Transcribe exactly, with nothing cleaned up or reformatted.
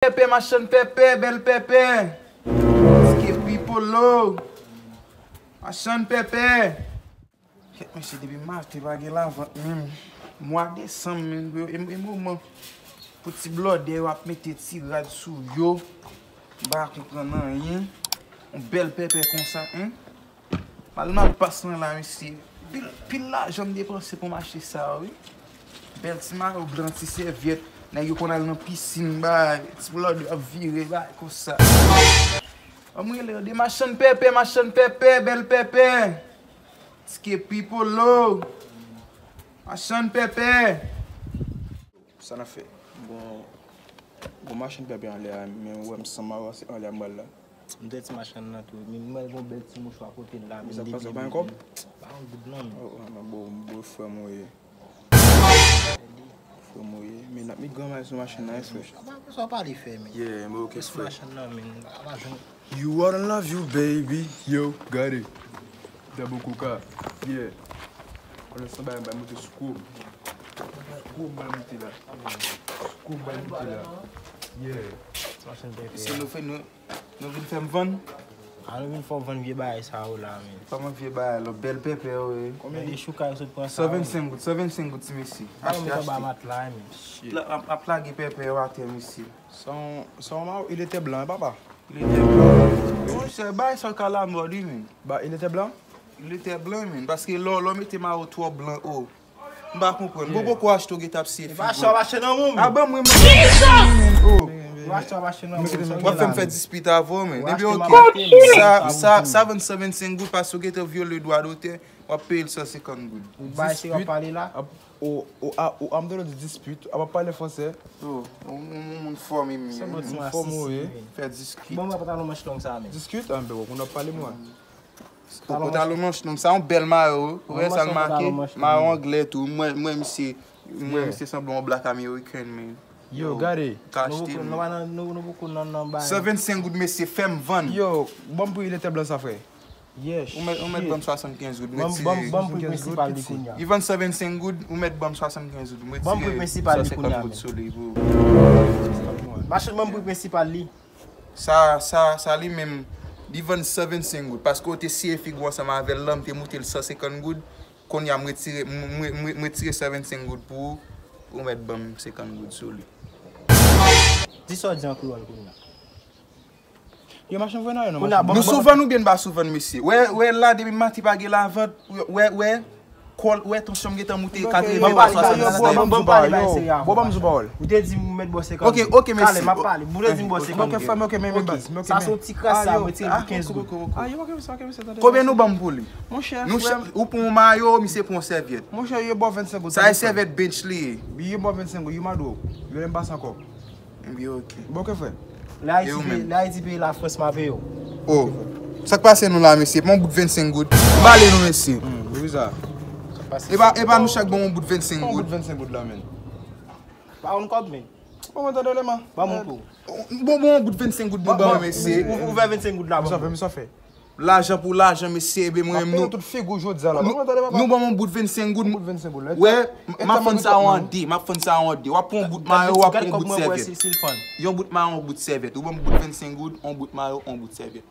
Pèpè, machann pèpè, bèl pèpè. Ske pipolo. Machann pèpè. Kèt mesye, depi maten pa gen lavant menm. Mwa desanm menm, bro, e, e moman pou ti blòdè yo ap mete ti rad sou yo. M pa konprann anyen. Yon bèl pèpè konsa, en. Mal m ap pase nan la, mesye. Pil, pil lajan m depanse pou m achte sa, wi. Bèl ti mayo blan, ti sèvyèt. Nèg yo konn al nan pisin, bay. Ti blòdè ap vire, bay, konsa. Ann rele yo de machann pèpè, machann pèpè, bèl pèpè. Ske pipolo. Machann pèpè. Sa n ap fè? Bon, bon machann pèpè anlè a, men ou wè m san mayo anlè a m pral la. M te ti machann nan tou. Men mwen gon bèl ti mouchwa kote l la. Men sa k pase, w pa gen kòb? Pa yon goud non. Oh, oh, non, bon, bon frè m ou ye. Frè m ou ye. Men n ap met granmay sou machann nan, wi, frè. Apa sa w pale fè, men? Yeah, men ok, frè. Machann nan, men, apa jan. You wanna love you, baby. Yo, gade. Double coca. Yeah. Konnen san bagay, bay moute sou kou. Kou bay moute la. Kou bay moute la. Yeah. Machann pèpè. Se nou fè nou, nou vin fè m vann? A, nou vin fè w vann vye bagay sa yo la, men. Kòman vye bagay la? Bèl pèpè yo ye. Konbyen de chouka yo sot pran sa? San vennsenk goud, san vennsenk goud ti mesye. Achte, achte. Matla, men. Shit. Ap, ap lage pèpè yo atè, mesye. San, san mayo, il était blanc, papa. Il était blanc. Monchè, bay sa ka lamòd, wi, men. Ba, il était blanc? Il était blanc, men. Paske lè w, lè w mete mayo twò blan, oh. M pa konprann. Bon, poko achte w gentan ap siye figi w. Achte w ap achte nan moun. A ban mwen, mwen. Oh. Ou achte w ap achte nan moun. W ap fè m fè dispit avè w, men. Depi ok. Sa, sa, sa vann san vennsenk goud paske w gentan vyole dwa dotè, w ap peye l san senkant goud. Ou bay se w ap pale la? Ou, ou, a, ou, a, m te di dispit, a, w ap pale fransè. Oh, ou, ou, ou moun fòme, men. Fè diskit. Bon, mwen pantalon manch long sa, men. Diskit? A, m pe wè, kounye a w ap pale mwen. Poko talon manch long sa, yon bèl mayo. Ou wè sa l make? Mayo anglè tou. Mwen, mwen, misye, mwen, misye sanble yon black American, man. Yo, gade. Ka achte l. Nou poko nan, nan, nou, nou poko nan, nan bay. San vennsenk goud, mesye, fè m vann. Yo, ban m pri lete blan sa, frè. Yes. Ou mèt, ou mèt ban m swasannkenz goud, m retire. Ban m, ban m pri prensipal li kounye a. Li vann san vennsenk goud, ou mèt ban m swasannkenz goud, m retire san senkant goud sou li, bro. Machann, ban m pri prensipal li. Sa, sa, sa li menm, li vann san vennsenk goud. Paske w te siye figi w ansanm avè l lan, m te moute l san senkant goud. Kounye a, m retire, m, m, m, m retire san vennsenk goud pou ou. Ou mèt ban m senkant goud sou li. Di sa w di an kreyòl kounye a. Yo, machann, voye nan yo, non, machann. Nou sou vann oubyen n pa sou vann, mesye? Wè, wè la, depi maten pa gen lavant, wè, wè. Kòl, ou wè tansyon m gentan moute katreven pa swasanndisnèf. Bon, ban m di w pawòl. Ou te di m mèt ba w senkant goud. Ok, ok, mesye. Talè m ap pale. Ou te di m ba w senkant goud. Ok, frè m, ok, men, men baz, men ok, men. Sa se yon ti kras sa, m retire l pou kenz goud. Konbyen nou ban m pou li? Monchè, frè m. Ou pran yon mayo, misye pran yon sèvyèt. Monchè, yo ba w vennsenk goud. Sa e sèvyèt bench li ye. Yo ba w vennsenk goud, yo mande w. Yo lè m pase ankò. Wi, ok. Bon, ke frè? Lè Ayiti peye, lè Ayiti peye Lafrans, m a peye w. Oh. Sa k pase nou la, mesye? Pran yon bout vennsenk goud. M bale nou, mesye. Hmm, wi, sa. E pa, e pa nou chak ban yon bout vennsenk goud. Pran yon bout vennsenk goud la, men. Pa yon kòb, men. Bon, mwen tande w, Lema. Ban mwen pou. Bon, bon, yon bout vennsenk goud, bon, ban mwen, mesye. Ou, ou fè vennsenk goud la, ban mwen. M sa fè, m sa fè. Lajan pou lajan, mesye, ebyen mwen menm nou. M ap peye tout figi w jodi a la. Nou ban m yon bout vennsenk goud. Yon bout vennsenk goud. Wè, m ap fann sa yo an de, m ap fann sa yo an de. W ap pran yon bout mayo, w ap pran yon bout sèvyèt. Yon bout mayo, yon bout sèvyèt. Ou ban m bout vennsenk goud, yon bout mayo, yon bout sèvyèt.